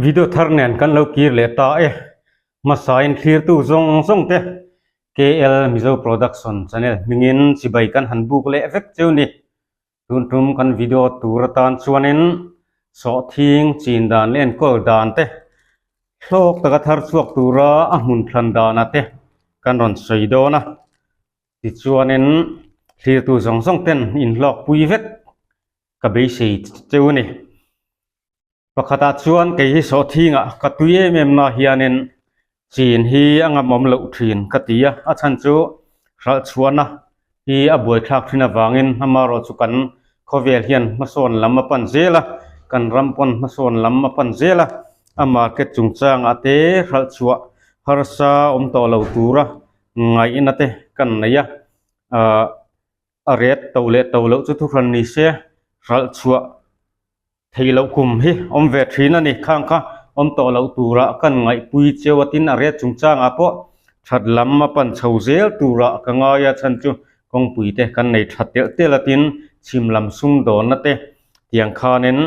Video thar nen kan lo kir leh ta e. Hmasain thlirtu zawng zawng te KL Mizo Production channel hmingin chibai kan han buk leh vek cheu ni. Tun tum kan video tur atan chuanin sawhthing chin dan leh enkawl dan te hlawk taka thar chhuak tura a hmun thlan dana te kan rawn sawi dawn a. Tichuanin thlirtu zawng zawng ten inhlawkpui vek ka beisei cheu a ni. Pakhatah chuan kei hi sawhthingah ka tui em em na hianin chin hi a ngamawm loh thin ka ti a, a chhan chu hralh chhuahna hi a buaithlak thin avangin amaherawh chu kan khawvel hian hmasawn lam a pan zel a, kan ram pawn hmasawn lam a pan zel a, a market chungchangah te hralh chhuah harsa awm tawh lo tura ngaihna te kan nei a, ahh a ret to leh to loh chu thuhran ni se hralh chhuah Thei loh kum hi awm ve thin a ni. Khang kha awm tawh loh turah kan ngaihpui cheu a tin a ret chungchangah pawh that lam a pan chho zel turah ka ngai a chhan chu kawngpui te kan nei tha telh telh a tin chhim lam sumdawnna te tiang khanin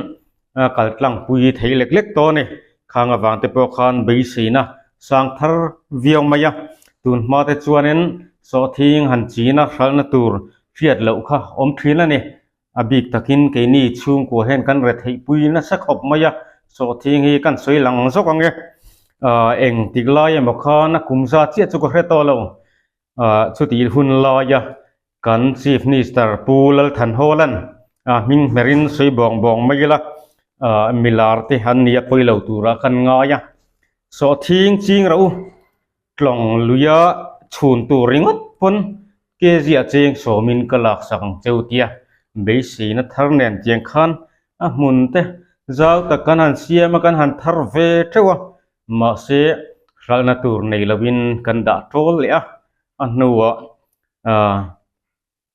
a kal tlangpui thei lek lek tawh a ni. Khang avang te pawh khan beiseina sang thar viau mai a, tun hma te chuanin sawhthing han china hralhna tur hriat loh kha awm thin a ni. A bik takin keini chhungkua hian kan retheihpui nasa khawp mai a, sawhthing hi kan sawi lang zawk ang e. Ahh eng tik lai emaw khan a kum za chiah chu ka hre tawh lo. Ahh chutih hun laia kan Chief Minister Pu Lalthanhawla'n a hming hmerin sawi bawng bawng mai ila, ahh milar te an nia pawi lo turah kan ngai a. Sawhthing ching rauh u. Tlawng luia chhun tur ringawt pawn keziah cheng sawmin ka laksak ang cheu tia beiseina thar nen tiang khan a hmun te zau tak kan han siam a, kan han thar ve teuh a, mahse hralhna tur nei lovin kan dah tawl leh a, a hnuah ah.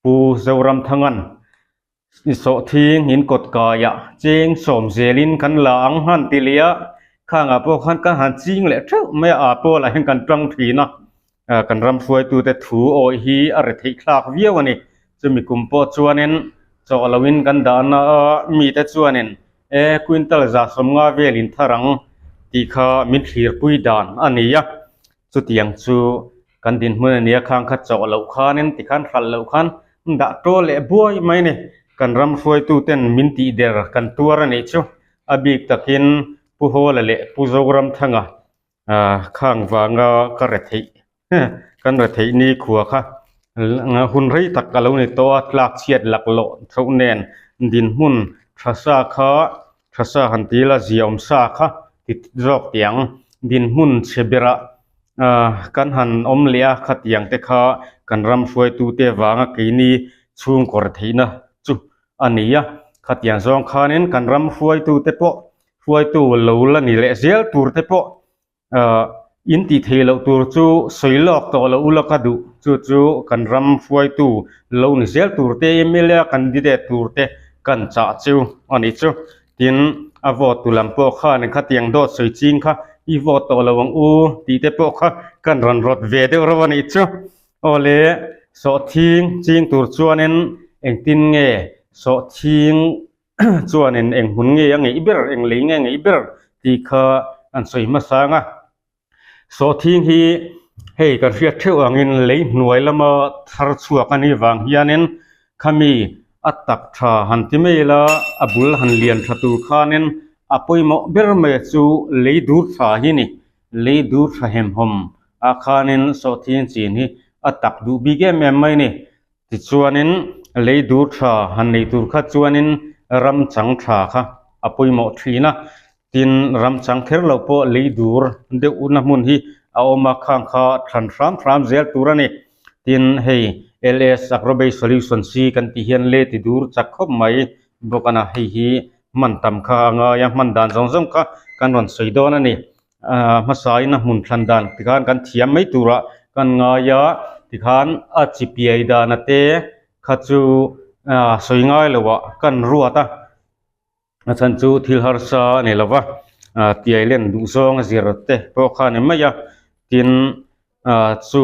Pu Zoramthanga'n sawhthing in kawt kaiah cheng sawm zelin kan la ang han ti leh a, khangah pawh khan kan han ching leh theuh mai a, aa pawlah hian kan tang thin a, kan ram hruaitute thu awih hi a re theih thlak viau a ni. Chumi kum pawh chuanin chawh loin kan dahna a, mite chuanin e quintal 150 velin thar ang tih kha min thlirpui dan a ni a. Chutiang chu kan dinhmun a nia khang kha chawh loh khanin tikhan hralh loh khan dah tawl leh buai mai a ni. Kan ram hruaituten min tih der kan tuar a nih chu a bik takin Pu Hawla leh Pu Zoramthanga khang vanga ka re theih kan re theih ni khua kha hun rei tak a lo ni tawh a, tlak chhiat lak loh theuh nen dinhmun tha sa kha Tha sa han ti ila ziaawm sa kha ti zawk tiang dinhmun chhe berah ah kan han awm leh a khatiang te kha kan ram hruaitute vanga keini chhungkaw theihna chu a ni a, khatiang zawng khanin kan ram hruaitute pawh hruaitu lo la ni leh zel tur te pawh Ahh in tih theih loh tur chu sawi lawk tawh loh ula ka duh chu chu kan ram hruaitu lo ni zel tur te mla candidate tur te kan chah chu a ni chu tin a vote tu lam pawh khan khatiang dawt sawi ching kha i vote tawh lo ang u tih te pawh kha kan rawn rawt ve deuh reuh a nih chu awle sawhthing ching tur chuanin engtin nge sawhthing chuanin eng hmun nge a ngeih ber, eng lei nge a ngeih ber tih kha an sawi hmasa ang a. Sawhthing hi hei kan hriat theuh angin lei hnuai lama thar chhuak a nih vang hianin khami a tak tha han ti mai ila a bul han lian tha tur khanin a pawimawh ber mai chu lei dur tha hi a ni. Lei dur tha hemhawm ah khanin sawhthing chin hi a tak duh bik em em mai a ni. Tichuanin lei dur tha han nei tur kha chuanin ram chang tha kha a pawimawh thin a, tin ram chang kher lo pawh lei dur deuhna hmun hi a awm a, khang kha thlan hram hram zel tur a ni. Tin hei LS Agrobase Solution si kan tih hian lei ti dur chak khawp mai bawk a na, hei hi hman tam kha a ngai a, hman dan zawng zawng kha kan rawn sawi dawn a ni. Ahh hmasain a hmun thlan dan tikhan kan thiam mai turah kan ngai a tikhan a chi piai dana te kha chu ahh sawi ngai loh ah kan ruat a a chhan chu thil harsa a ni lova ahh piai len duh zawng a zir te pawh kha a ni mai a tin ahh chu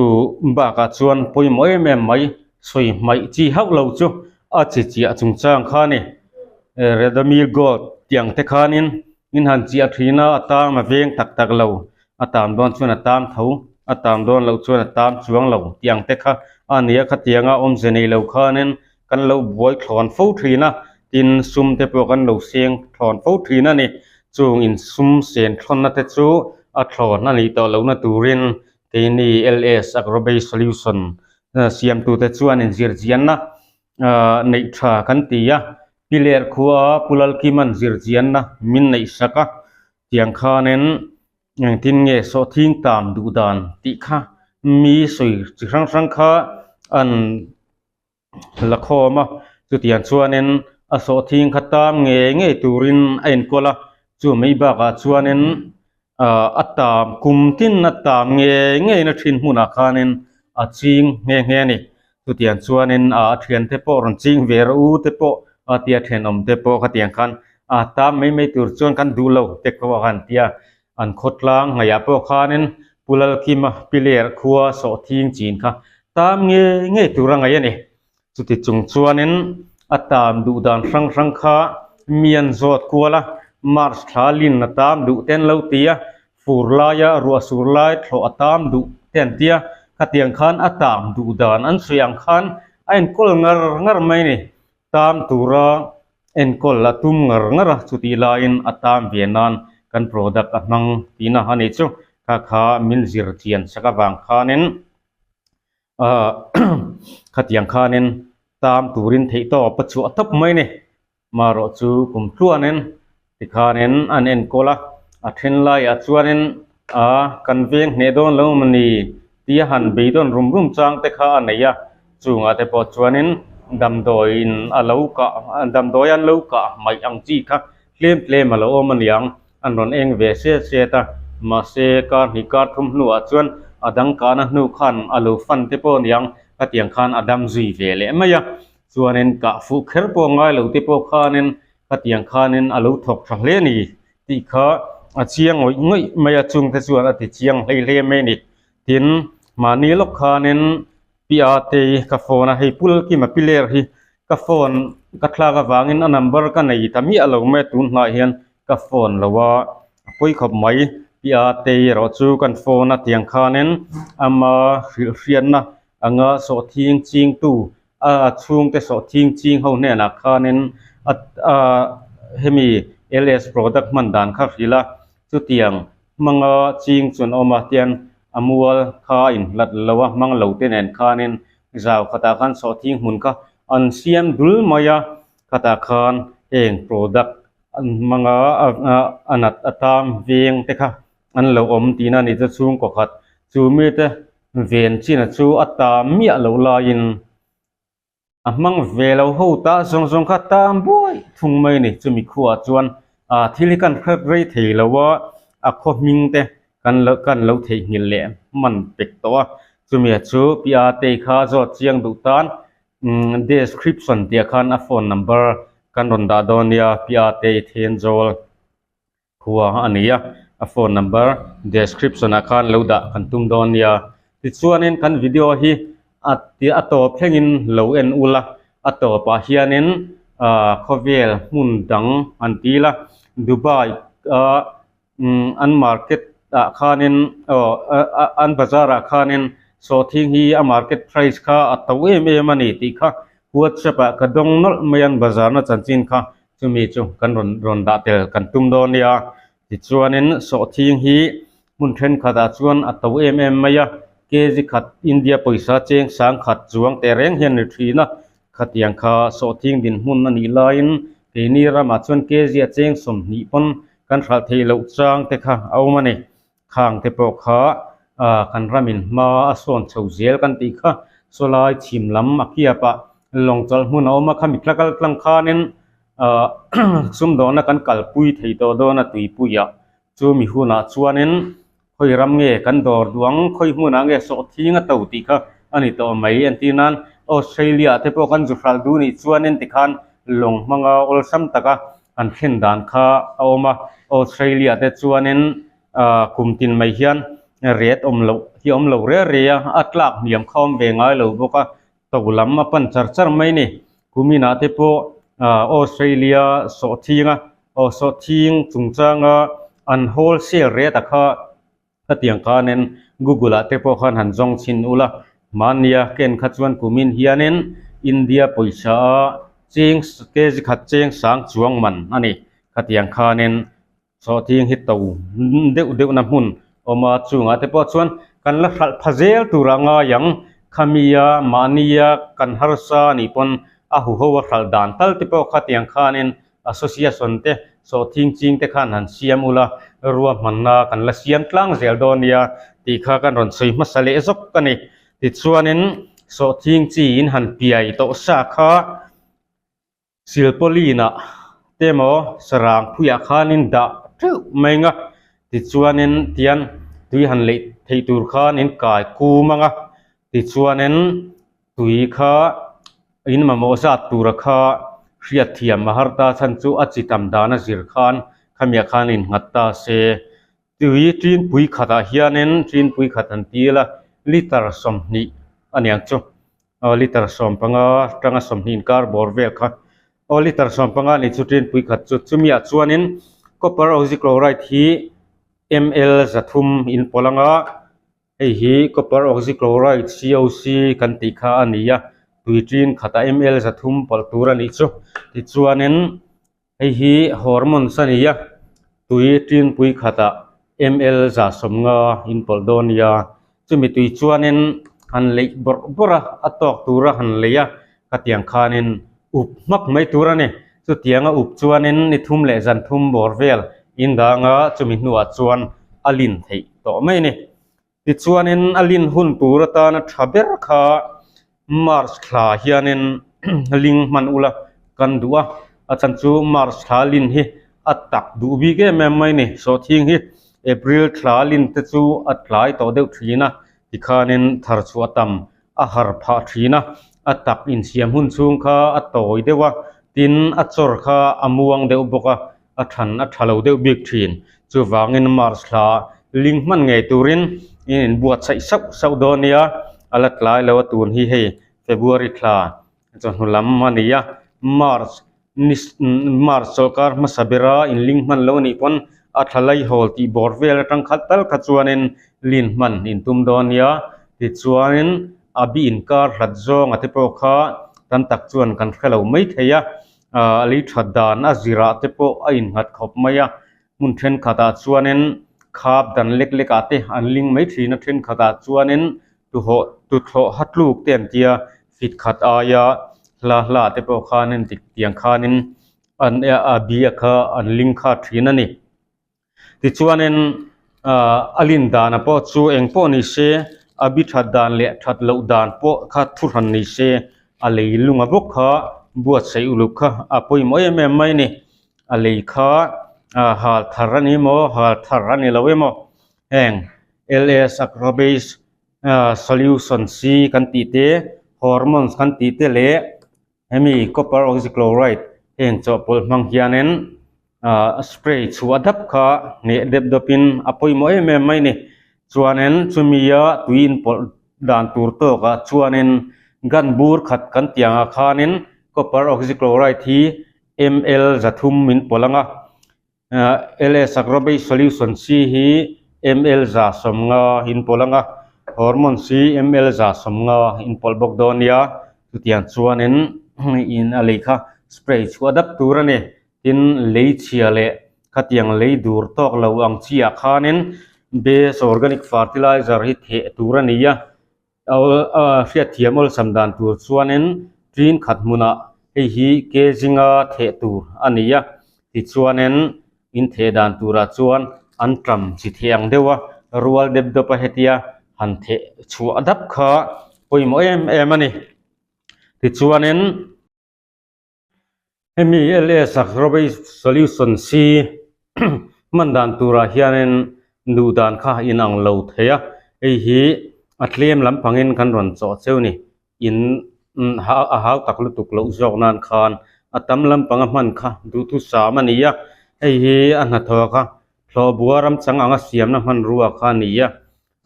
bakah chuan pawimawh em em mai sawi hmaih chi hauh lo chu a chi chiah chungchang kha a ni Redomil gold tiang te khanin. In han chiah thin a, a tam a veng tak tak lo, a tam dawn chuan a tam tho, a tam dawn loh chuan a tam chuang lo tih ang te kha a ni a, khatianga awmze nei lo khanin kan lo buai thlawn fo thin a, tin sum te pawh kan lo seng thlawn fo thin a ni. Chung in sum sen thlawnna te chu a thlawn a nih tawh lohna turin keini LS Agrobase Solution siamtute chuan inzirchianna neih tha kan ti a, Piler khua Pu Lalkima'n zirchianna min neih sak a, tiang khanin engtin nge sawhthing tam duh dan tih kha mi sawi chi hrang hrang kha an la khawm a, chutiang chuanin a sawhthing kha tam ngei ngei turin a enkawl a, chu mai bakah chuanin ah a tam kum tin a tam ngei ngei na thin hmunah khanin a ching nghe nghe a ni chutiang chuanin ah a thiante pawh rawn ching ve rawh u te pawh a tia thenawm te pawh khatiang khan a tam mai mai tur chuan kan duh lo te pawh a han tia an khawtlang ngaihah pawh khanin Pu Lalkima Piler khua sawhthing chin kha tam ngei ngei tur a ngaih a ni. Chuti chung chuanin a tam duh dan hrang hrang kha mi an zawt kual a, March thla lin a tam duh te an lo ti a, fur laia ruah sur lai thlawh a tam duh te an ti a, khatiang khan a tam duh dan an sawi ang khan a enkawl ngar ngar mai a ni. Tam tura enkawl a tum ngar ngar a, chutih laiin a tam ve nan kan product a hmang tihna a nih chu. Kha kha min zir chian sak avang khanin Ahh khatiang khanin tam turin theihtawp a chhuah tawp mai a ni. Marawh chu kum tluanin tikhanin an enkawl a, a then laiah chuanin ah kan veng hneh dawn lo mawni tia han beidawn rum rum chang te kha a nei a, chungah te pawh chuanin damdawiin a lo kah damdawi an lo kah hmaih ang chi kha tlem tlem a lo awm a niang. An rawn eng ve set set a, mahse kar hnih kar thum hnuah chuan a dang kahna hnu khan a lo fan te pawh aniang khatiang khan a dam zui ve leh mai a, chuanin kah fuh kher pawh ngai lo te pawh khanin khatiang khanin a lo thawk tha hle a ni tih kha a chiang ngawih ngawih mai a, chungte chuan a ti chiang hlei hle mai a ni. Tin, mahni lawk khanin Pi Atei ka phone a, hei Pu Lalkima Piler hi ka phone ka thlak avangin a number ka nei ta miah lo mai a, tun hnah hian ka phone lo a, a pawi khawp mai. Pi Atei erawh chu kan phone a tiang khanin ama hrilh hriatna anga sawhthing chingtu a chhungte sawhthing ching ho hnenah khanin a hemi LS product hman dan kha hrilh a, chutiang hmanga ching chu an awm a tian a mual kha a inhlat lo a hmang lo te nen khanin zau khatah khan sawhthing hmun kha an siam dul mai a khatah khan heng product an hmanga a nat atan veng te kha an lo awm tihna a ni chu chhungkaw khat chu mite ven china chu a tam miah loh laiin A hmang ve lo ho ta zawng zawng kha tam buai thung mai a ni. Chumi khuaah chuan ah thil hi kan hret rei thei lo a, a khaw hming te kan lo kan lo theihnghilh leh hman pek tawh a. Chumi chu Pi Atei kha zawt chiang duh tan umm description tih ah khan a phone number kan rawn dah dawn nia Pi Atei Thenzawl. Khua a ni a, a phone number description ah khan lo dah kan tum dawn nia. Tichuanin kan video hi a a tawp thlengin lo en ula, a tawpah hianin ah khawvel hmun dang an til a, Dubai ah umm an market ah khanin aw an bazar ah khanin sawhthing hi a market price kha a to em em a ni tih kha whatsapp ah ka dawng nawlh mai a an bazar na chanchin kha Chumi chu kan rawn rawn dah tel kan tum dawn nia. Tichuanin sawhthing hi hmun thenkhatah chuan a to em em mai a, kg khat India pawisa cheng sang khat chuang teh reng hian ni thin a. Khatiang kha sawhthing dinhmun a nih laiin keini ramah chuan kg a cheng 20 pawn kan hralh theih loh chang te kha a awm a ni. Khang te pawh kha kan ramin hma a sawn chho zel kan tih kha sawlai chhim lam a kiapah lawng chawlh hmun a awm a, khami tla kal tlang khanin sumdawhna kan kalpui thei tawh dawn a tuipuiah chu mi hunah chuanin khawi ram nge kan dawr duh ang, khawi hmunah nge sawhthing a to tih kha a ni tawh mai entir nan Australia te pawh kan zu hralh duh nih chuanin tikhan lawng hmanga awlsam taka an thlen dan kha a awm a, Australia te chuanin ah kum tin mai hian ret awm loh hi a awm lo reh reh a, a tlak hniam kha a awm ve ngai lo bawk a, to lam a pan char char mai a ni. Kuminah te pawh ah Australia sawhthing a. Aw sawhthing chungchanga an wholesale rate a kha Khatiang khanin Google ah te pawh khan han zawng chhin ula, hmania ken kha chuan kumin hianin India pawisa a cheng kg khat cheng sang chuang man a ni. Khatiang khanin sawhthing hi to deuh deuh na hmun awm a, chungah te pawh chuan kan la hralh pha zel tur a ngai ang. Khamia mahnia kan harsa a nih pawn a huho a hralh dan tal te pawh khatiang khanin Association te sawhthing ching te khan han siam ula, ruahmanna kan la siam tlang zel dawn nia tih kha kan rawn sawi hmasa leh zawk a ni. Tichuanin sawhthing chi in han piai tawh sa kha silpauline ah te emaw sarang phuiah khanin dah teuh mai ang a, tichuanin tian tui han leih theih tur khan in kai kum ang a, tichuanin Tui kha in mamawh zat tura kha hriatthiam a har ta chhan chu a chi tam dan a zir khan khamiah khan in nghat ta se. Tui tinpui khatah hianin tinpui khat an til a, litre 20 a niang chu. Aw litre 15 tanga 20 inkar bawr vel kha. Aw litre 15 nih chu tinpui khat chu. Chumiah chuanin copper oxychloride hi ml 300 in pawlh anga. Hei hi copper oxychloride, COC, kan tih kha a ni a, tui ṭin khatah ml 300 pawlh tur a nih chu. Tichuanin hei hi hormones a ni a, tui ṭin pui khatah ml 150 in pawlh dawn a nia. Chumi tui chuanin han leih bawrh bawrh a, a tawk tura han leih a, khatiang khanin up hmak mai tur a ni. Chutianga up chuanin ni thum leh zan thum bawr vel indanga chumi hnuah chuan a lin theih tawh mai a ni. Tichuanin a lin hun tur atana tha ber kha March thla hianin ling hman ula kan duh a, a chhan chu March thla lin hi a tak duh bik em em mai a ni. Sawhthing hi April thla lin te chu a tlai tawh deuh thin a, tikhanin thar chhuah tam a har phah thin a, a tak insiam hun chhung kha a tawi deuh a, tin a chawr kha a muang deuh bawk a, a than a tha lo deuh bik thin. Chuvangin March thla ling hman ngei turin in inbuatsaih sauh sauh dawn nia, a la tlai lo a tun hi hei February thla chawhnu lam a ni a, March ni March chawlhkar hmasa bera inling hman lo a nih pawn a thla laihawl tih bawr vel atang khat tal kha chuanin lin hman intum dawn nia, tichuanin a bi inkar hlat zawnga te pawh kha tam tak chuan kan hre lo mai thei a, a lei that dan a zirah te pawh a innghat khawp mai a, hmun thenkhatah chuanin khap dan lek lekah te an ling mai thin a, thenkhatah chuanin tuhawh tuthlawh hatluk te an tia fit khat aia hla hla te pawh khanin dik tiang khanin an a bia kha an ling kha thin a ni. Tichuanin ahh a lin dana pawh chu eng pawh ni se a bi that dan leh that loh dan pawh kha thu hran ni se a lei lunga bawk kha buatsaih uluk kha a pawimawh em em mai a ni. A lei kha ah hal thar a ni maw hal thar a ni lo emaw heng L_S Agrobase ah solution C kan tih te hormones kan tih te leh hemi copper oxychloride heng chawhpawlh hmang hianin ah spray chhuah dap kha hneh dep dawpin a pawimawh em em mai a ni chuanin chumia tui inpawlh dan tur tawkah chuanin gun bur khat kan tih angah khanin copper oxychloride hi ml 300 min pawlh ang a. LS Agrobase Solution C hi ml 150 in pawlh ang a, Hormones hi ml 150 in pawlh bawk dawn nia, chutiang chuanin in a lei kha spray chhuah dap tur a ni. Tin, lei chhia leh khatiang lei dur tawk lo ang chiah khanin base organic fertilizer hi theh tur a ni a. Hriatthiam awlsam dan tur chuanin ṭin khat hmunah hei hi ke zinga theh tur a ni a, tichuanin in theh dan turah chuan an ṭam chi theh ang deuh a, rual dep dawp a hetia han theh chhuah dap kha pawimawh em em a ni. Tichuanin. Hemi LS Agrobase Solution C hman dan turah hianin duh dan kha a inang lo thei a, hei hi a tlem lampangin kan rawn chawh cheu ni. In a hau tak lutuk loh zawk nan khan a tam lampanga hman kha duhthusam a ni a, hei hi a hnathawh kha thlawhbua ramchang anga siamna hmanrua kha a ni a,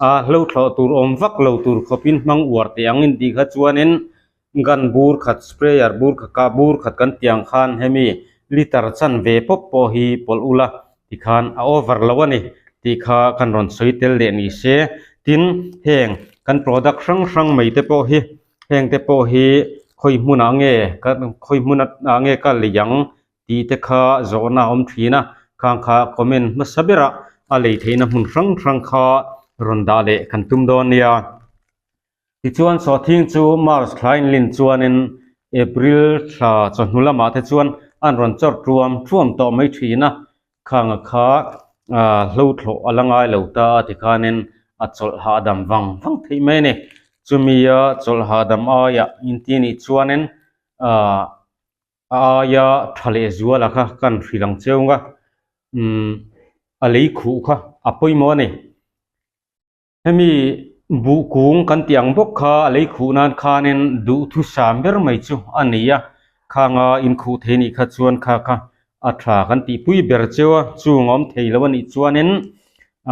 a hlo thlawh tur awm vak lo tur khawpin hmang uar teh ang intih kha chuanin Gun bur khat, sprayer bur kha kah bur khat kan tih ang khan hemi litre chanve pawp pawh hi pawlh ula tikhan a over lo a ni tih kha kan rawn sawi tel leh ni se. Tin, heng kan product hrang hrang mai te pawh hi heng te pawh hi khawi hmunah nge khawi hmunah nge ka lei ang tih te kha zawhna a awm thin a, khang kha comment hmasa berah a lei theihna hmun hrang hrang kha rawn dah leh kan tum dawn nia. Tichuan sawhthing chu March thla inlin chuanin April thla chawhnu lamah te chuan an rawn chawrh tuam thuam tawh mai thin a, khanga kha hlo thlawh a la ngai lo ta a tikhanin a chawlh hahdam vang vang theih mai a ni. Chumia chawlh hahdam aiah inti nih chuanin ahh A aia tha leh zuala kha kan hrilh ang cheu nga, umm a lei khuh kha a pawimawh a ni. Hemi buh kung kan tih ang bawk kha a lei khuh nan khanin duhthusam ber mai chu a ni a, khanga inkhuh thei nih kha chuan kha kha a tha kan tihpui ber cheu a, chung a awm thei lo a nih chuanin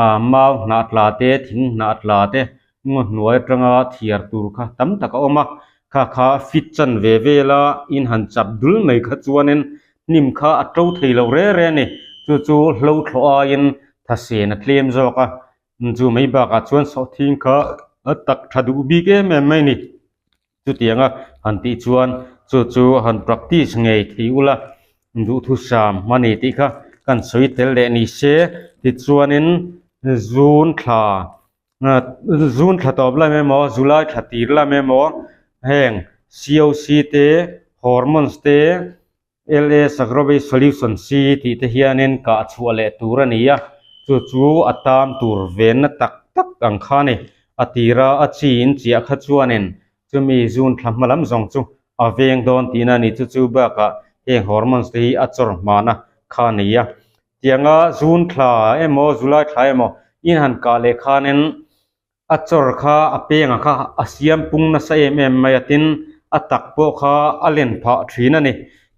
ah mau hnah tla te, thing hnah tla te Ngaw hnuai atanga thiar tur kha tam tak a awm a, kha kha fit chan ve vel a, in han chap dul mai kha chuanin hnim kha a to thei lo re re a ni. Chu chu hlo thlawh aiin thasen a tlem zawk a, chu mai bakah chuan sawhthing kha a tak tha duh bik em em mai a ni. Chutianga han tih chuan chu chu han practice ngei thei ula duhthusam a ni tih kha kan sawi tel leh ni se. Tichuanin June thla June thla tawp lam emaw July thla tir lam emaw heng COC te hormones te LA Sagrove Solution si tih te hianin kah chhuah leh tur a ni a, chu chu a tam tur venna tak tak ang kha a ni. A tira a chi in chiah kha chuanin chumi June thla hma lam zawng chu a veng dawn tihna a ni. Chu chu bakah heng hormones te hi a chawr hmana kha a ni a. Tianga June thla emaw July thla emaw in han kah leh khanin A chawr kha a pengah kha a siam pung nasa em em mai a tin a tak pawh kha a len phah thin a ni.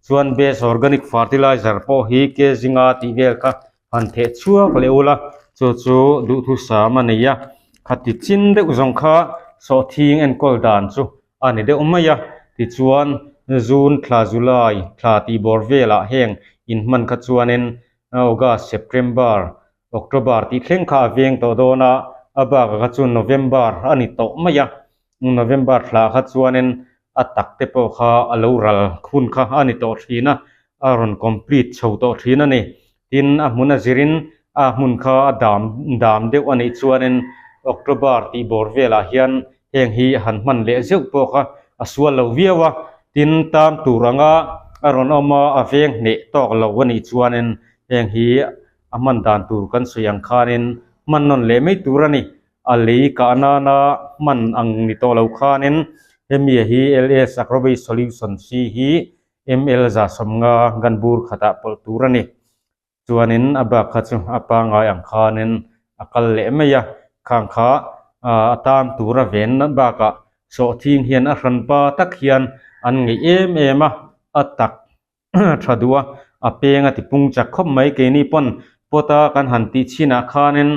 Chuan best organic fertilizer pawh hi kg nga tih vel kha han theh chhuak leh ula chu chu duhthusam a nei a. Khati chin deuh zawng kha sawhthing enkawl dan chu a ni deuh mai a. Tichuan June thla July thla tih bawr velah heng inhman kha chuanin August September October tih thleng kha a veng tawh dawn a, a bakah kha chuan November a ni tawh mai a, November thla kha chuanin a tak te pawh kha a lo ral hun kha a ni tawh thin a, a rawn complete chho tawh thin a ni. Tin, a hmun a zirin a hmun kha a dam dam deuh a nih chuanin October tih bawr velah hian heng hi han hman leh zeuh pawh kha a sual lo viau a, tin tan tur anga a rawn awm a, a veng hneh tawk lo a nih chuanin heng hi A hman dan tur kan sawi ang khanin hman nawn leh mai tur a ni. A lei kah nana hman ang ni tawh lo khanin hemi hi LS Agrobase Solution si hi ml 150 gan bur khatah pawlh tur a ni. Chuanin a bak kha chu a pangngai ang khanin a kal leh mai a, khang kha a tan tur a ven bakah sawhthing hian a hranpa tak hian an ngeih em em a, a tak tha duh a, a peng a ti pung chak khawp mai. Keini pawn pot a kan han tih chhinah khanin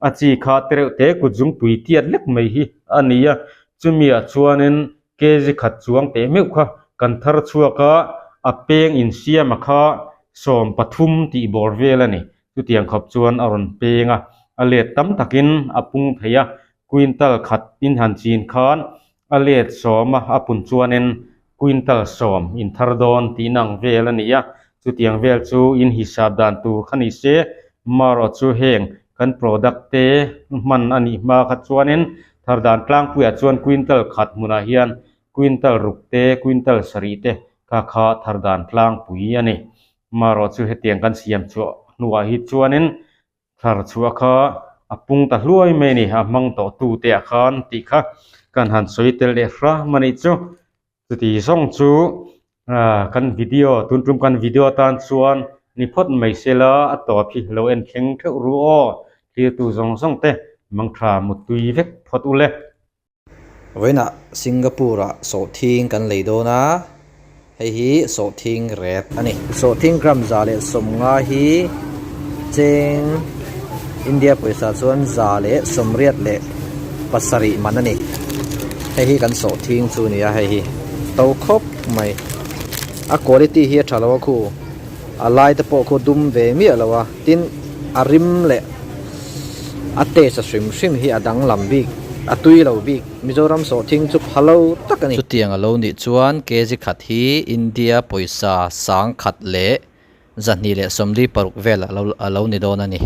a chi kha te reuh te kut zungpui tiat lek mai hi a ni a, chumiah chuanin kg khat chuang teh meuh kha kan thar chhuak a, a peng insiama kha 13 tih bawr vel a ni. Chutiang khawp chuan a rawn peng a, a let tam takin a pung thei a, quintal khat in han chin khan A let sawm a, a pun chuanin quintal sawm in thar dawn tih ang vel a ni a, chutiang vel chu in hisap dan tur kha ni se, marawh chu heng kan product te hman a nih hma kha chuanin thar dan tlangpuiah chuan quintal khat hmunah hian quintal ruk te, quintal sarih te kha kha thar dan tlangpui a ni. Marawh chu hetiang kan siam chhuah hnuah hi chuanin Thar chhuah kha a pung ta hluai mai a ni, a hmang tawh tu te ah khan tih kha kan han sawi tel leh hram a nih chu. Chuti zawng chu kan video tun tum kan video atan chuan ni phawt mai sela a tawp hi lo en thleng theuh ru aw, thlir tu zawng zawng te mangtha muttui vek phawt ule. Vawiinah Singapore-ah sawhthing kan lei dawn a, hei hi sawhthing ret a ni. Sawhthing gram 150 hi cheng India pawisa chuan 187 man a ni. Hei hi kan sawhthing chu a ni a, hei hi to khawp mai. A quality hi a tha lo a khu. A lai te pawh khu dum ve miah lo a, tin a rim leh a taste a hrim hrim hi a danglam bik, a tui lo bik. Mizoram sawhthing chu pha lo tak a ni. Chutiang a lo nih chuan kg khat hi India pawisa 10,236 vel a lo ni dawn a ni.